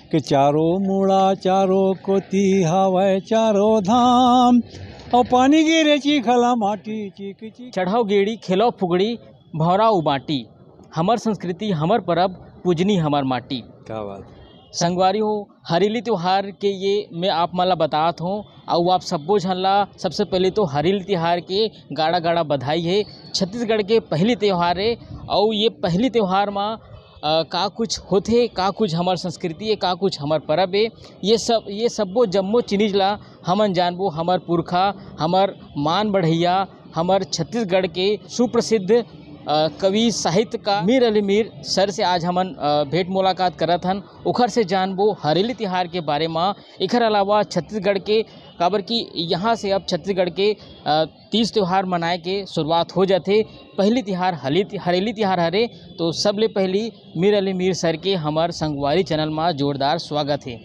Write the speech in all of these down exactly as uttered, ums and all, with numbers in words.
के चारों मुड़ा चारों कोती हावय चारों धाम, अउ पानी गिरे चिखला माटी चिक चिक। चढ़व गेड़ी, खेलव फुगड़ी, भौंरा उ बाटी। हमर संस्कृति, हमर परब, पूजनी हमर माटी। क्या बात। संगवारी हो, हरेली त्योहार के ये मैं आप मन ला बतात हों, अउ आप सब्बो झन ला सबसे पहले तो हरेली त्योहार के गाड़ा गाड़ा बधाई हे। छत्तीसगढ़ के पहली त्योहार हे, अउ ये पहली त्योहार मा अ, का कुछ होथे, का कुछ हमर संस्कृति हे, का कुछ हमर परब हे, ये सब, ये सब्बो जम्मो चीज ला हमन जानबो। हमर पुरखा, हमर मान बढ़इया, हमर छत्तीसगढ़ के सुप्रसिद्ध, अ, कवि साहित्यकार मीर अली मीर सर से आज हमन, अ, भेंट मुलाकात करत हन। ओखर से जानबो हरेली तिहार के बारे म। एखर अलावा छत्तीसगढ़ के, काबर कि यहाँ से अब छत्तीसगढ़ के, अ, तीज त्योहार मनाए के शुरुआत हो जाथे। पहली तिहार हली-, हरेली तिहार हरे, तो सबले पहली मीर अली मीर सर के हमर संगवारी चैनल मा जोरदार स्वागत हे।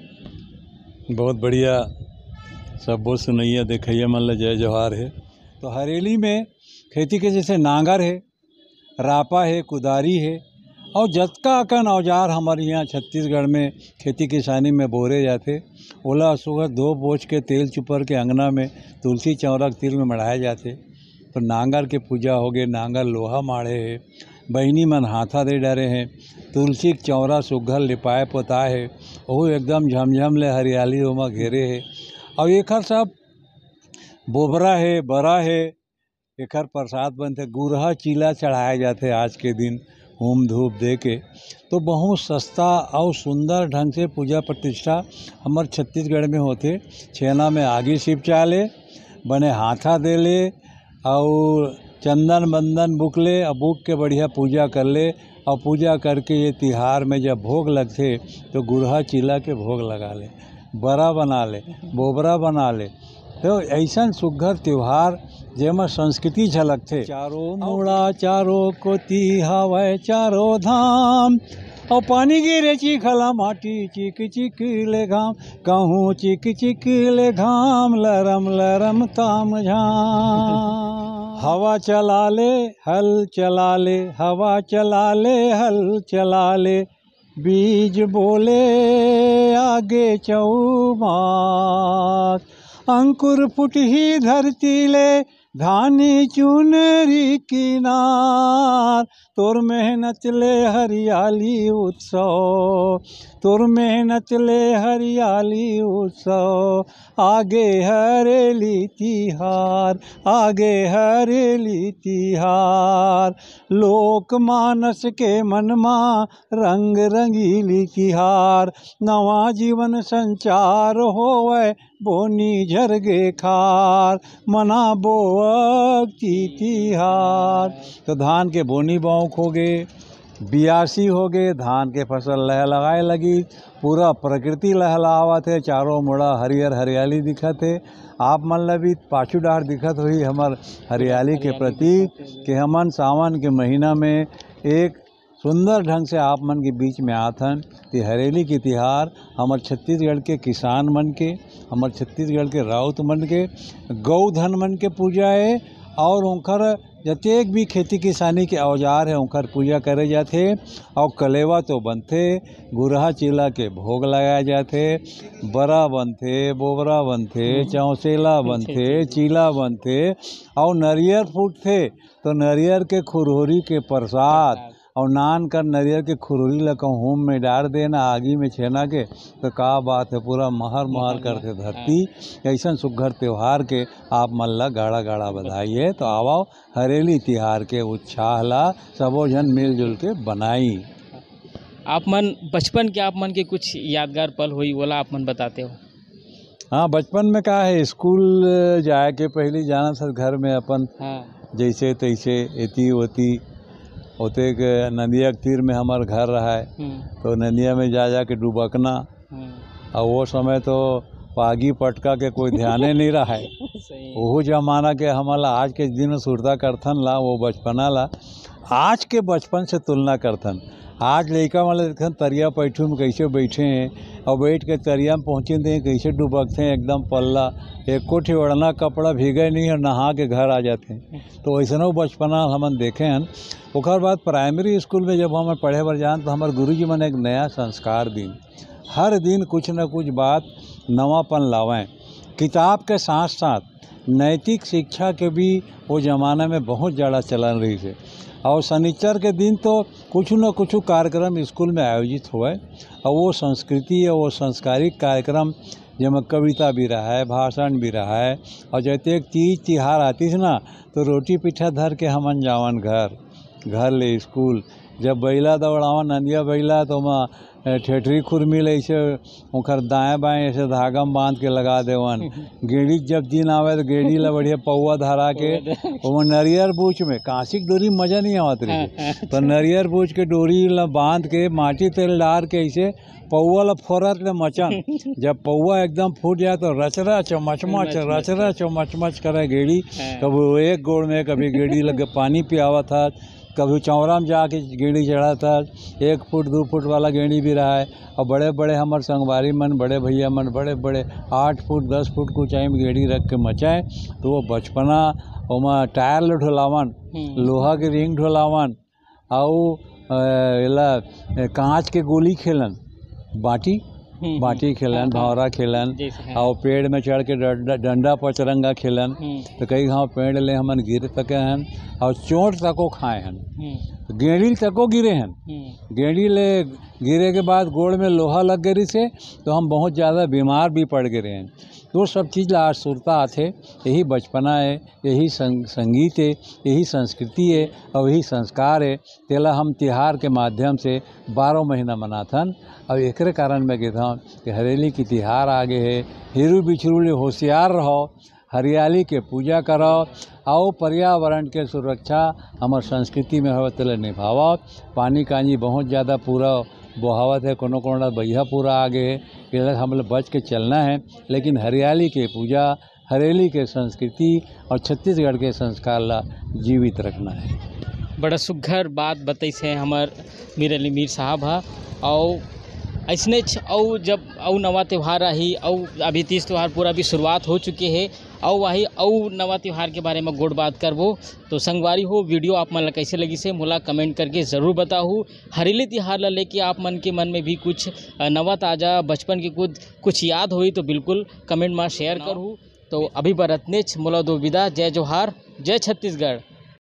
बहुत बढ़िया, सब्बो सुनइया देखइया मन ल जय जोहार हे। तो हरेली में खेती के जैसे नांगर हे, रापा हे, कुदारी हे, अउ जतका अकन औजार हमर इहाँ छत्तीसगढ़ में खेती किसानी में बउरे जाथे, ओला सुघर धो पोंछ के तेल चुपर के अंगना में तुलसी चौरा के तीर में मढ़ाए जाथे। तो नांगर के पूजा होगे, नांगर लोहा माढ़े हे, बहिनी मन हाथा दे डारे हे, तुलसी के चौरा सुघर लिपाए पोताए हे, ओहू एकदम झमझम ले हरियाली ओमा घेरे हे। अउ एखर सब बोबरा हे, बरा हे, एखर प्रसाद बनथे, गुरहा चीला चढ़ाए जाथे आज के दिन हूम धूप दे के। तो बहुत सस्ता अउ सुंदर ढंग से पूजा प्रतिष्ठा हमर छत्तीसगढ़ में होथे। छेना में आगी सिपचा ले, बने हाथा दे ले, अउ चंदन बंदन बुक ले, अउ बुक के बढ़िया पूजा कर ले, अउ पूजा करके ये तिहार में जब भोग लगथे, तो गुरहा चीला के भोग लगा ले, बरा बना ले, बोबरा बना ले। तो ऐसन सुग्घर त्योहार, जेमा संस्कृति झलकथे। चारों मुड़ा चारों कोती हावय चारों धाम, अउ पानी गिरे चिखला माटी चिक चिक ले घाम, कहूँ चिक चिक ले घाम, लरम लरम ताम झाम। हवा चला ले, हल चला ले, हवा चला ले, हल चला ले, बीज बोले आगे चौमास, अंकुर फुटही धरती ले, धानी चुनरी किनार, तोर मेहनत ले हरियाली उत्सव, तोर मेहनत ले हरियाली उत्सव, आगे हरेली तिहार, आगे हरेली तिहार। लोक मानस के मन मा रंग रंगीली तिहार, नवा जीवन संचार होवय, बोनी झरगे खार, मनाबो अक्ति तिहार। तो धान के बोनी बौक होगे, बियासी होगे, धान के फसल लहलहाए लगी, पूरा प्रकृति लहलहावत हे, चारों मुड़ा हरियर हरियाली दिखत हे। आप मन ल भी पाछू डाहर दिखत होही हमर हरियाली के प्रतीक, कि हमन सावन के महीना में एक सुंदर ढंग से आप मन के बीच में आत हन। ते हरेली के तिहार हमर छत्तीसगढ़ के किसान मन के, हमर छत्तीसगढ़ के राउत मन के, गौ धन मन के पूजा हे, और ओंकर जतेक भी खेती किसानी के औजार हे, ओंकर पूजा करे जाथे। और कलेवा तो बनथे, गुरहा चीला के भोग लगाए जाथे, बरा बनथे, बोबरा बनथे, हम्म। चौसेला बनथे, चीला बनथे, और नरियर फूटथे, तो नरियर के खुरहुरी के प्रसाद, प्रसाद। और नान कर नरियर के खुरहुरी ला कहूँ हूम में डार देना, आगी में छेना के, तो का बात हे, पूरा महर महर महर करथे महर, धरती। हाँ। अइसन सुग्घर त्योहार के आप मन ला गाड़ा गाड़ा बधाई हे। तो आवव, हरेली तिहार के उत्साह ला सबो झन मिलजुल के बनाई। आप मन बचपन के, आप मन के कुछ यादगार पल होई, ओला आप मन बताते हो? हाँ, बचपन में का हे, स्कूल जाए के पहली जानत हस घर में अपन हाँ। जैसे तैसे एती ओती होते के नदिया के तीर में हमर घर रहा है, हम्म। तो नदिया में जा जा के डुबकना। हम्म। और वो समय तो पागी पटका के कोई ध्याने नहीं रहा है। सही। वो जमाना के हमला आज के दिन में सुरता करथन ला, वो बचपना ला, आज के बचपन से तुलना करथन। आज लइका मन ल देखथन, तरिया पैठू में कइसे बइठे हें, अउ बइठ के तरिया में पहुँचिन ते कइसे डुबकथे एकदम पल्ला, एको ठे ओढ़ना कपड़ा भीगे नहीं अउ नहा के घर आ जाथे। तो वइसनो बचपना हमन देखे हन। ओकर बाद प्राइमरी स्कूल में जब हमन पढ़े बर जान, तो हमर गुरुजी मन एक नया संस्कार दीन। हर दिन कुछ न कुछ बात नवापन लावें। किताब के साथ साथ नैतिक शिक्षा के भी वो जमाना में बहुत ज्यादा चलन रहिस हे। और शनिचर के दिन तो कुछ न कुछ कार्यक्रम स्कूल में आयोजित होवय, और वो संस्कृति और वो संस्कारिक कार्यक्रम, जेमा कविता भी रहय, भाषण भी रहय, और जतेक तीज तिहार आतिस ना, तो रोटी पीठा धर के हमन जावन घर, घर ले स्कूल। जब बइला दौड़ावन नंदिया बइला, तो ओमा ए, ठेठरी खुरमी ले ऐसे ओकर दाएं बाएं ऐसे धागा में बांध के लगा देवन। गेड़ी जब दिन आवे तो गेड़ी ला बढ़िया पौवा धरा के पौवा धरा के। ओमा नरियर बूच में, कांसी के डोरी में मजा नहीं आवत रही। हाँ, हाँ। तो नरियर बूच के डोरी ला बांध के माटी तेल डार के ऐसे पौवा ला फोरत ले मचन। जब पौवा एकदम फूट जाए तो रचरच मचमच, मचमच। रचरच मचमच करे गेड़ी। हाँ। कभी वो एक गोड़ में, कभी गेड़ी लगे पानी पियावत हस, कभी चौरा में जाके गेड़ी चढ़त हस। एक फुट दू फुट वाला गेड़ी भी रहय। और बड़े बड़े हमर संगवारी मन, बड़े भैया मन, बड़े बड़े आठ फुट दस फुट के ऊंचाई में गेड़ी रख के मचाए, तो वो बचपना, ओमा टायर ल ढोलावन, हम्म। लोहा के रिंग ढोलावन, अउ, अ, एला, ए, कांच के गोली खेलन, बाटी, हम्म, हम्म। बाटी खेलन, हाँ, हाँ। भौंरा खेलन, जैसे, हाँ। अउ पेड़ में चढ़ के डंडा, डंडा पचरंगा खेलन। हम्म। तो कई घाव पेड़ ले हमन गिर सके हन, अउ चोट तको खाए हन। हम्म। तो गेड़ी तको गिरे हन। हम्म। गेड़ी ले गिरे के बाद गोड़ में लोहा लग गे रिहिस हे, तो हम बहुत ज्यादा बीमार भी पड़ गे रहेन। तो सब चीज ला आज सुरता आथे। यही बचपना हे, यही सं-, संगीत हे, यही संस्कृति हे, अउ यही संस्कार हे। तेला हम तिहार के माध्यम से बारह महीना मनाथन। अउ एकरे कारण मैं कहिथंव कि हरेली के तिहार आ गे हे, हिरू बिछरू ले होशियार रहो, हरियाली के पूजा करव, अउ पर्यावरण के सुरक्षा, हमर संस्कृति में हवे तेला निभावव। पानी कांजी बहुत ज्यादा पूरा बोहावत हे, कोनो कोनो बइहा पूरा आ गे हे, एला हमला बच के चलना हे। लेकिन हरियाली के पूजा, हरेली के संस्कृति अउ छत्तीसगढ़ के संस्कार ला जीवित रखना हे। बड़ा सुघर बात बतइस हे हमर मीर अली मीर साहब ह। अउ अइसनेच अउ जब अउ नवा त्योहार आही, अउ अभी तीज त्योहार पूरा भी शुरुआत हो चुके हे, अउ वही अउ नवा त्योहार के बारे में गोठ बात करबो। तो संगवारी हो, video आप मन ला कइसे लगिस हे, मोला comment करके जरूर बताहू। हरेली तिहार ला लेके आप मन के मन में भी कुछ, अ, नवा ताजा बचपन के कुछ, कुछ याद होही तो बिल्कुल comment में share करहू। तो अभी बर अतनेच, मोला दो विदा, जय जोहार, जय छत्तीसगढ़।